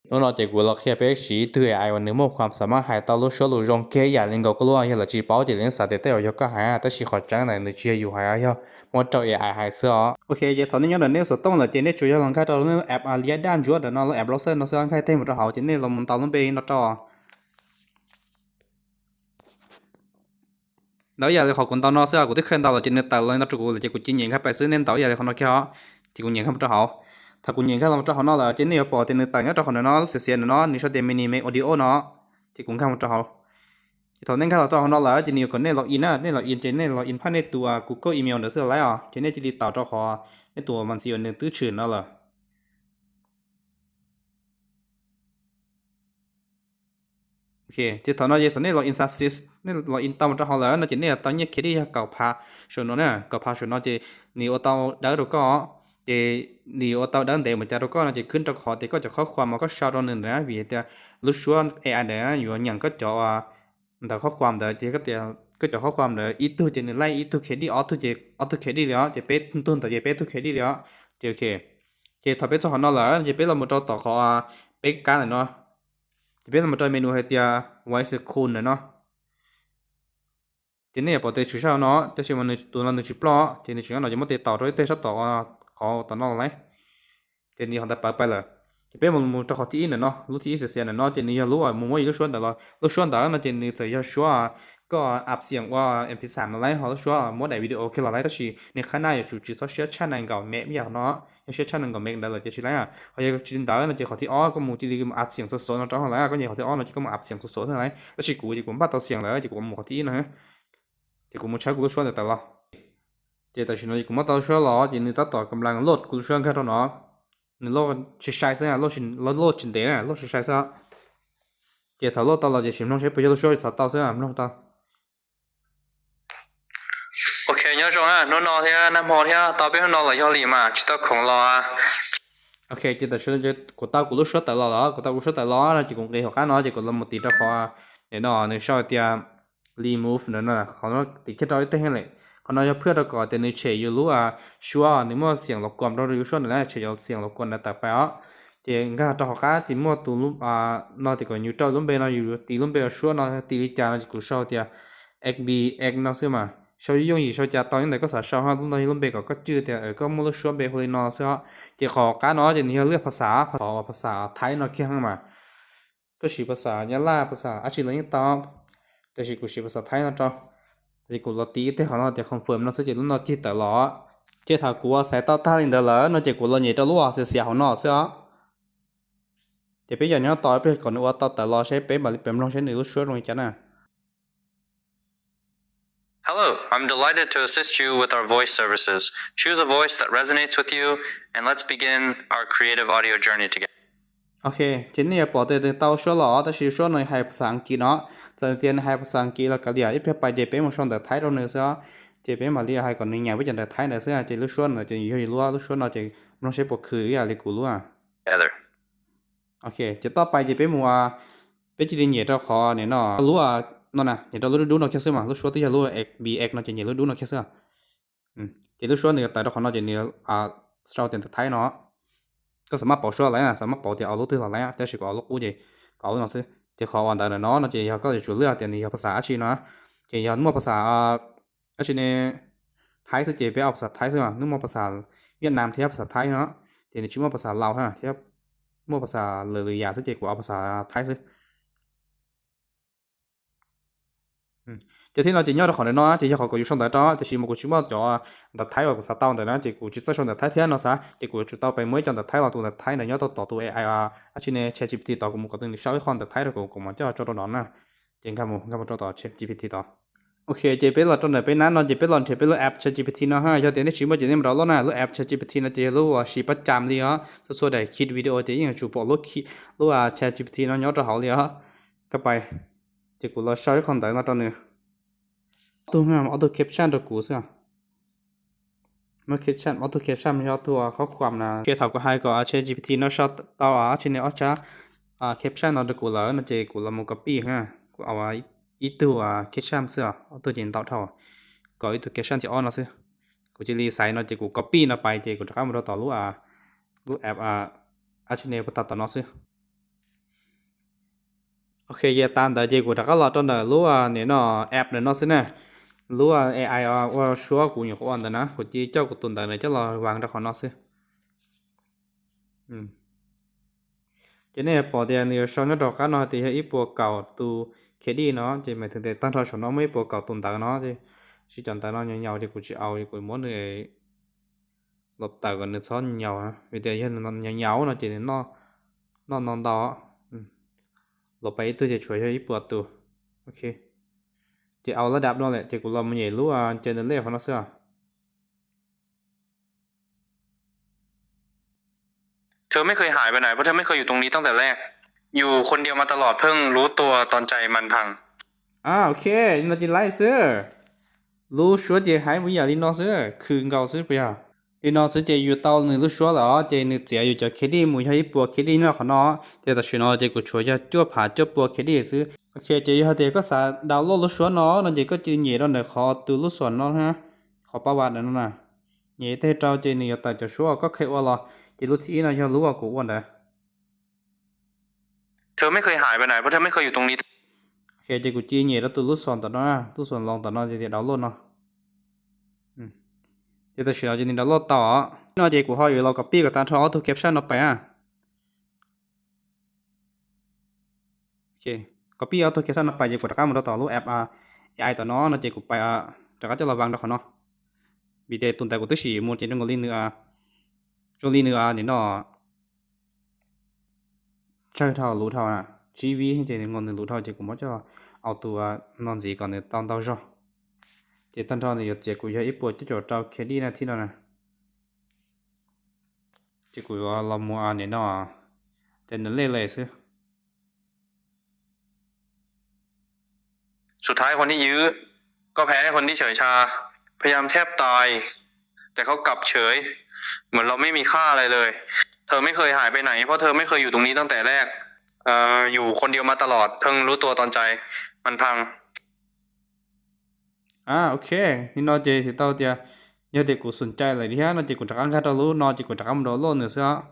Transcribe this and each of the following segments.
Hnub no ces kuv los qhia peb siv ib tug A I uas nws muaj khuam xam mab hais tau lub suab lus zoo kiag ib yam li nkaus koj lub. Yog lawv tsis paub ces lawv xav tias tej zaum yog koj hais, tab sis qhov tseeb ntawd nws tsis yog yus hais, yog muab rau A I hais xwb os. Ok, ces thaum nej nyob ntawm nej xov tooj lawm ces nej tsuas yog los nkag rau lub app Liab Daj Ntsuab ntawm no, lub app browser no xwb, nkag tej mus rau hauv ces nej los mus ntaus lub npe no rau. Ntaus ib yam li qhov kuv ntaus no xwb, kuv twb khaws ntaus lawm ces nws tawm los no rau kuv lawm ces kuv cia nyem nkag pais xwb, nej ntaus ib yam li qhov no kiag os. Ces kuv nyem nkag mus rau hauv. Thaum kuv nyem nkag los rau hauv no lawm ces nej yuav pom tias nws tawm nyob rau qhov ntawm no, lub xiav xiav ntawm no nws sau tias Mini Make Audio no. Ces kuv nkag mus rau hauv. Ces thaum nej nkag los rau hauv no lawm ces nws yuav kom nej log in na, nej log in ces nej log in phaj nej tus Google email ntawd xwb los lawm os. Ces nej cia li taus rau qhov nej tus mas ntxiv uas nws twb tshwm no lawm. Ok, ces thaum no ces thaum nej log in success, nej log in tau mus rau hauv lawm no ces nej yuav tau nyiaj khiav dib yog kaum phav saum no na, kaum phav saum no ces nws ua tau dawb rau koj. Ces nws yuav ua tau dawb ntev mus cas rau koj no ces khwb rau qhov tias koj cov qhov khuam uas koj sau rau nws ntawd na, vim tias lub suab A I ntawd yuav nyeem koj cov ntawv qhov khuam ntawd ces koj tias koj cov qhov khuam ntawd ib tug ces nws laij ib tug khiav dib, ob tug ces ob tug khiav dib li os, ces peb tug ntawd ces peb tug khiav dib li os. Ces ok, ces thaum peb txog qhov no lawm ces peb los mus rau tom qhov peb kab ntawm no, ces peb los mus rau menu hais tias Voice Clone ntawm no. Ces nej yuav pom tias tshwm saib no, tab sis mas nws tus no nws tsis ploj, ces nws tseem nyob no ces muab tes taus rau ib teg sab tom qhov tom no los lawm. Ces nws yog qhov ntawd pawv pais lawm. Ces peb mus mus rau qhov thib ib ntawm no, lub thib ib xiav xiav ntawm no ces nws yog lub uas mus muab ib lub suab ntawd los, lub suab ntawd no ces nws txawm yog suab koj app xiam ua M P three no lawm, ho lub suab muab daim video ua kiag los lawm, tab sis nws qhab naj yuav tsum tsis txhob siab tshaj nees nkaum meg ib yam no. Yog siab tshaj nees nkaum meg ntawd lawm ces tsis laib. Ho yog tsis li ntawd no ces qhov thib ob koj mus cia li mus app xiam xuav xuav no rau hauv lawm, koj nyem qhov thib ob no ces koj mus app xiam xuav xuav xwb lawm, tab sis kuv ces kuv npaj tau xiam lawm ces kuv mus qhov thib ib no. Ces kuv mus tshawb kuv lub suab ntawd tawm los. Ces tam sim no ces kuv muab tau lub suab los ces nws tab tom kam las load kuv lub suab nkag rau no. Nws load tsis sai xwb, load tsis ntev na, load tsis sai xwb. Ces thaum load tau los ces sim mloog seb puas yog lub suab xav tau xwb, mloog tau. Ok, nyob zoo na, hnub no thiab nag hmo thiab tau peb hnub no los yog li mas tsis tau khoom los. Ok, ces tam sim no kuv tau kuv lub suab tawm los lawm, kuv tau kuv lub suab tawm los no ces kuv nqis hauv qab no ces kuv los mus tiv rau qhov nim no nws sau tias remove ntawd no, qhov no tiv kiag rau ib teg lawm. Qhov no yog phwj rau kom tias nws tshem yus lub suab, nws muaj xiam los kuam rau yus lub suab ntawd na, tshem yus xiam los kuam ntawd tawm pais os. Ces nkag rau hauv qab ces muaj tus no tias kom yus rau lub npe no, yus tiv lub npe suab no tiv li cas no ces kuv sau tias X B X no xwb mas sau yooj yim sau cas tau ntawm koj xav sau ha, lub no yog lub npe kom koj tswj tias koj muaj lub suab npe hu li no xwb os. Ces qhov qab no ces nws yog lwaj phas xas, phas xas Thaib no kiag mas. Koj siv phas xas Nyab Laj, phas xas dab tsi los yeej tau, tab sis kuv siv phas xas Thaib no rau. Ces kuv los tiv ib teg qhov no tias confirm no xwb ces lub no cig tawm los. Ces thaum kuv ua xaiv tau tag li ntawd lawm no ces kuv los nyem rau lub xiav xiav hauv no xwb os. Ces peb yog nyob tos ib pliag kom nws ua tau tawm los seb peb mam li pem mloog seb nws lub suab zoo li cas na. Hello, I'm delighted to assist you with our voice services. Choose a voice that resonates with you, and let's begin our creative audio journey together. Ok, ces nej yuav pom tias nws tau suab los tab sis suab no hais phas xas Askiv no. Txawm tias nws hais phas xas Askiv los kav liam, ib pliag pais ces peb mus sau ntawv Thaib rau nws xwb os. Ces peb mam li hais kom nws nyeem peb cov ntawv Thaib ntawd xwb, ces lub suab no ces yog yus lub, lub suab no ces mloog seb puas khwv ib yam li kuv lub. Ok, ces toj pais ces peb mus, peb cia li nyem rau qhov nim no lub no na, nyem rau lub dub dub no kiag xwb mas, lub suab twb yog lub B X no ces nyem lub dub no kiag xwb. Ces lub suab nws yuav tawm rau qhov no ces nws sau tias ntawv Thaib no. Koj xav maj pauv suab lawm, xav maj pauv tias ua lub twg los lawm, tab sis kuv ua lub qub ces kuv ua lub no xwb. Ces qhov uas ntawv ntawm no no ces yog koj yuav tsum lwaj tias nws yog phas xas dab tsi no. Ces yog muaj phas xas dab tsi ne, Thaib xwb ces peb ua phas xas Thaib xwb, nws muaj phas xas Viaj Nam thiab phas xas Thaib no, ces nws tsis muaj phas xas Laus thiab muaj phas xas lwm lwm yam xwb ces kuv ua phas xas Thaib xwb. Ces thib no ces nyob rau qhov ntawm no ces yog qhov kom yus sau ntawv rau, tiam sis mas kuv tsis muaj cov ntawv Thaib uas kuv xav tau ntawd na, ces kuv tsis txawj sau ntawv Thaib thiab no xav, ces kuv yuav tsum tau pais muab ib co ntawv Thaib los tus ntawv Thaib ntawd nyob rau tom tus A I dab tsi ne, ChatGPT tod, kuv mus kom nws sau ib qho ntawv Thaib rau kuv, kuv mam coj tso rau no na. Ces nkag mus, nkag mus rau tom ChatGPT tod. Ok, ces peb los rau ntawm peb nab no ces peb los nrhiav peb lub app ChatGPT no ha. Yog tias nej tsis muaj ces nej mus download na. Lub app ChatGPT no ces yog lub uas siv pab cam li os, txhua txhua daim Kit video ces yeej yuav tsum pom lub Kit, lub ChatGPT no nyob rau hauv li os. Koj pais, ces kuv los sau ib qho ntawv no rau nws. Ob tug, ob tug caption rau kuv xwb. Muab caption, ob tug caption yog ob tug qhob khuam na. Ces thaum kuv hais kom ChatGPT no sau tau dab tsi ne ob tsab caption no rau kuv lawm no ces kuv los mus copy ha. Kuv ua ib tug caption xwb os, ob tug ces ntau dhau. Kom ib tug caption thib ob no xwb. Kuv cia li xaiv no ces kuv copy no pais ces kuv rov qab mus rau tom lub, lub app dab tsi ne puag ta tom no xwb. Ok, yog tas ntawd ces kuv rov qab los rau ntawm lub, nim no, app ntawm no xwb na. Lub AI ua suab kuv nyuam qhuav ua ntawd na, kuv cia coj kuv tus ntawv ntawd coj los vas rau qhov no xwb. Ces nej yuav pom tias nws yuav sau nyob rau qab no tias yog ib puas kaum tus K D no, ces mas tag nrho saum no muaj ib puas kaum tus ntawv no. Tsis, cov ntawv no nyaum nyaum ces kuv tsis au, kuv muab nws los tawm kom nws txhob nyaum, vim tias yog nws nyaum nyaum no ces nws noj no ntau. Los pais ib tug ces tshuav yog ib puas tus. Ok, ces au lab dab no lawm ces kuv los mus nyem lub, ces nws lej qhov no xwb os. เธอไม่เคยหายไปไหน เพราะเธอไม่เคยอยู่ตรงนี้ตั้งแต่แรก อยู่คนเดียวมาตลอด เพิ่งรู้ตัวตอนใจมันพัง Ok, no ces laib xwb. Lub suab ces hais mus yam li no xwb, khwv nkaus xwb puas yog? Li no xwb ces yus tau nws lub suab lawm os, ces nws txiav yus cov K D mus yog ib puas K D nyob qhov no. Ces tam sim no ces kuv tshuav yog cuaj phav cuaj puas K D xwb. Ok, ces yog tias koj xav download lub suab no no ces koj cia li nyem rau ntawm qhov tus lub xom no, qhov pab vas ntawm no na. Nyem teg rau ces nws yuav tawm cov suab koj kheev ua los, ces lub thib ib no yog lub uas kuv ua ntawd. เธอไม่เคยหายไปไหน เพราะเธอไม่เคยอยู่ตรงนี้ Ok, ces kuv cia li nyem rau tus lub xom ntawm no, lub xom los ntawm no ces tias download no. Ces tam sim no ces nws download tau os. No ces kuv ho yuav los copy kom tag nrho ob tug captcha no pais na. Copy ob tug captcha no pais ces kuv rov qab mus rau tom lub app AI tom no no ces kuv pais rov qab coj los vas rau qhov no. Vim tias tus ntawd kuv twb sim mus ces zoo nkaus li nws, zoo li nws nim no tsawg dhau, luv dhau, tsib vib ces nws luv dhau ces kuv muab coj, au tus no ntxiv kom nws tau ntau zog. Ces tag nrho nws yuav txiav kuv yog ib puas cuaj caum rau K D na thib no na. Ces kuv los mus nim no, ces nws lej lej xwb. สุดท้ายคนที่ยื้อก็แพ้ให้คนที่เฉยชา พยายามแทบตาย แต่เขากลับเฉย เหมือนเราไม่มีค่าอะไรเลย เธอไม่เคยหายไปไหน เพราะเธอไม่เคยอยู่ตรงนี้ตั้งแต่แรก เอ่อ อยู่คนเดียวมาตลอด เพิ่งรู้ตัวตอนใจมันพัง Ok, li no ces tau tias, yog tias kuv xum cai lawm thiab no ces kuv rov qab nkag rau lub no ces kuv rov qab mus download nws xwb os.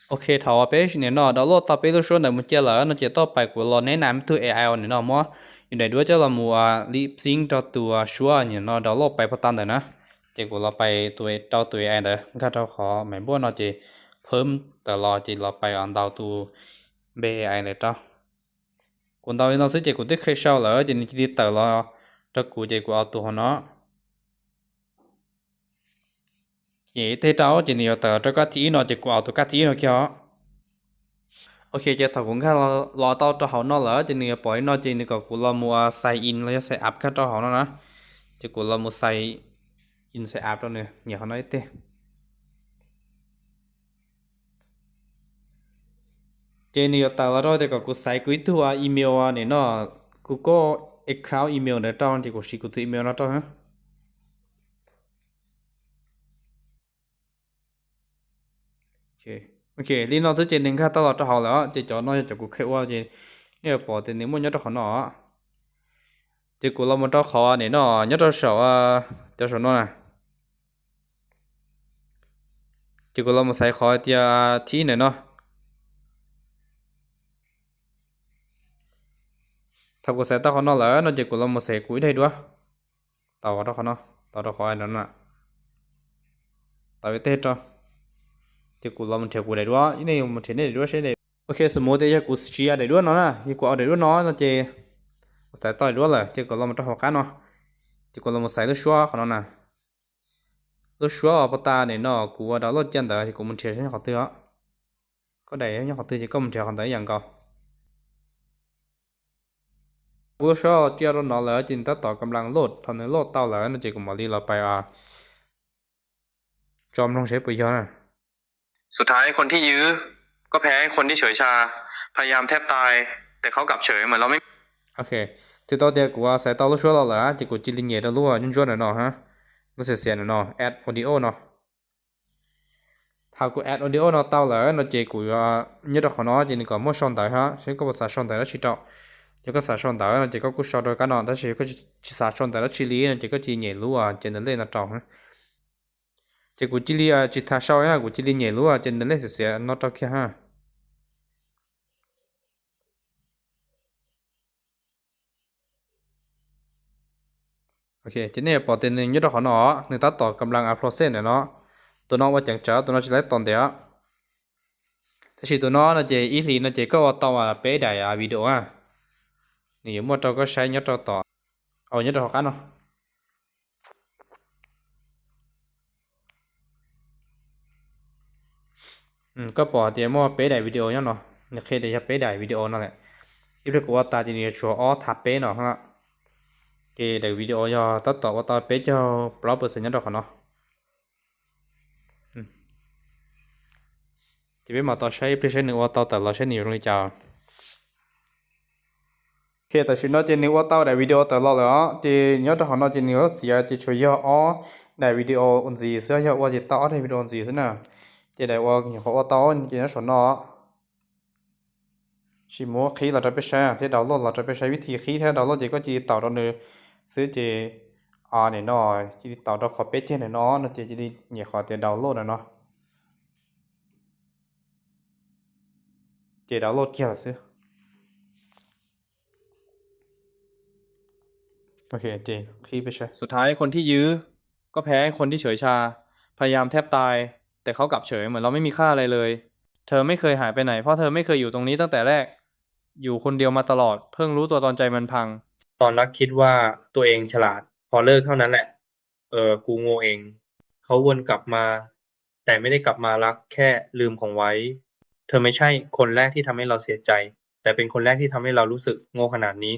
Ok, thaum uas peb nim no download tau peb lub suab ntawd mus cia lawm no ces toj pais kuv los neb nas tug AI nim no muab yus daim duab coj los mus lip sync rau tus suab nim no download pais pov tas ntawd na. Ces kuv los pais rau tus AI ntawd nkag rau qhov maiv npuaj no ces phab tawm los ces los pais ntaus tus npe AI ntawd rau. Kuv ntaus li no xwb ces kuv twb kheev sau lawm ces nws cia li tawm los rau kuv ces kuv au tus hauv no. Ces teg rau ces nws yuav tawm rau kab thib ib no ces kuv au tus kab thib ib no kiag os. Ok, ces thaum kuv nkag los tau rau hauv no lawm ces nws yuav pom li no ces nws kom kuv los mus sign in los yog sign up nkag rau hauv no na. Ces kuv los mus sign in sign up rau nws, nyem qhov no ib teg. Ces nws yuav tawm los rau tias kom kuv xaiv kuv ib tug email nim no, Google account email ntawd rau ces kuv siv kuv tus email no rau. Ok, li no xwb ces nws nkag tau los rau hauv lawm ces cov no yog cov kuv kheev ua ces nej yuav pom tias nws muaj nyob rau qhov no. Ces kuv los mus rau qhov nim no nyob rau saum, cov saum no na. Ces kuv los mus xaiv qhov tias thib ib ntawm no. Thaum kuv xaiv tau qhov no lawm no ces kuv los mus xaiv kuv ib daim duab. Tau rau qhov no, tau rau qhov no, tau ib teg rau. Ces kuv los mus nrhiav kuv daim duab, nej mus nrhiav nej daim duab seb. Ok, xws mus tias yog kuv siv daim duab no na, yog kuv au daim duab no no ces kuv xaiv tau daim duab lawm ces kuv los mus rau hauv qab no. Ces kuv los mus xaiv lub suab qhov no na. Lub suab uas pov tas nim no kuv ua download cia ntawd ces kuv mus nrhiav seb nyob qhov twg os. Koj daim nyob qhov twg ces koj mus nrhiav qhov ntawd ib yam nkaus. Kuv lub suab cia rau no lawm ces nws tab tom kam las load, thaum nws load tau lawm no ces kuv mam li los pais tso mloog seb puas yog na. สุดท้ายคนที่ยื้อก็แพ้ให้คนที่เฉยชา พยายามแทบตาย แต่เขากลับเฉย เหมือนเราไม่ Ok, twb tau tias kuv xaiv tau lub suab los lawm ces kuv cia li nyem rau lub ntsuab ntsuab ntawm no, lub xiav xiav ntawm no, add audio no. Thaum kuv add audio no tau lawm no ces kuv yuav nyob rau qhov no ces nws kom muaj sau ntawv hab, seb koj puas xav sau ntawv dab tsi rau. Yog koj xav sau ntawv no ces koj kuj sau rau kab no, tab sis yog koj tsis xav sau ntawv dab tsi li no ces koj cia li nyem lub ces ntawv lej no rau. Ces kuv cia li tsis tas sau, kuv cia li nyem lub ces ntawv lej xiav xiav no rau kiag hab. Ces nej yuav pom tias nws nyob rau qhov no, nws tab tom kam las process ntawm no. Tus no ua ceev tsawv, tus no tsis tau tos ntev. Tab sis tus no no ces ib hlis no ces koj ua tau peb daim video a. Nws yuav muaj rau koj saib nyob rau tom, nyob rau hauv qab no. Koj pom tias muaj peb daim video nyob no, nws qhia tias yog peb daim video no lawm. Ib pliag kuv ua tas ces nws yuav tshuav ob thab peb no. Ces daim video yog tab tom ua tau peb caug plaub percent nyob rau qhov no. Ces peb mam tau saib ib pliag saib nws ua tau tawm los saib nws yuav zoo li cas. Tam sim no ces nws ua tau daim video tawm los lawm os, ces nyob rau qhov no ces nws lub txiav ces tsuas yog ob daim video ua ntxiv xwb, yog ua ces tau ob daim video ntxiv xwb na. Ces daim uas nyuam qhuav ua tau ces nyob saum no. Tsis muab qhib los rau peb saib thiab download los rau peb saib, vib thib qhib thiab download ces koj cia li taus rau nws xwb ces nim no cia li taus rau qhov peb ceg ntawm no no ces cia li nyem qhov tias download ntawm no. Ces download kiag lawm xwb.สุดท้ายคนที่ยื้อก็แพ้คนที่เฉยชา พยายามแทบตาย แต่เขากลับเฉยเหมือนเราไม่มีค่าอะไรเลย เธอไม่เคยหายไปไหน เพราะเธอไม่เคยอยู่ตรงนี้ตั้งแต่แรก อยู่คนเดียวมาตลอด เพิ่งรู้ตัวตอนใจมันพัง ตอนรักคิดว่าตัวเองฉลาด พอเลิกเท่านั้นแหละ เออ กูโง่เอง เขาวนกลับมา แต่ไม่ได้กลับมารัก แค่ลืมของไว้ เธอไม่ใช่คนแรกที่ทำให้เราเสียใจ แต่เป็นคนแรกที่ทำให้เรารู้สึกโง่ขนาดนี้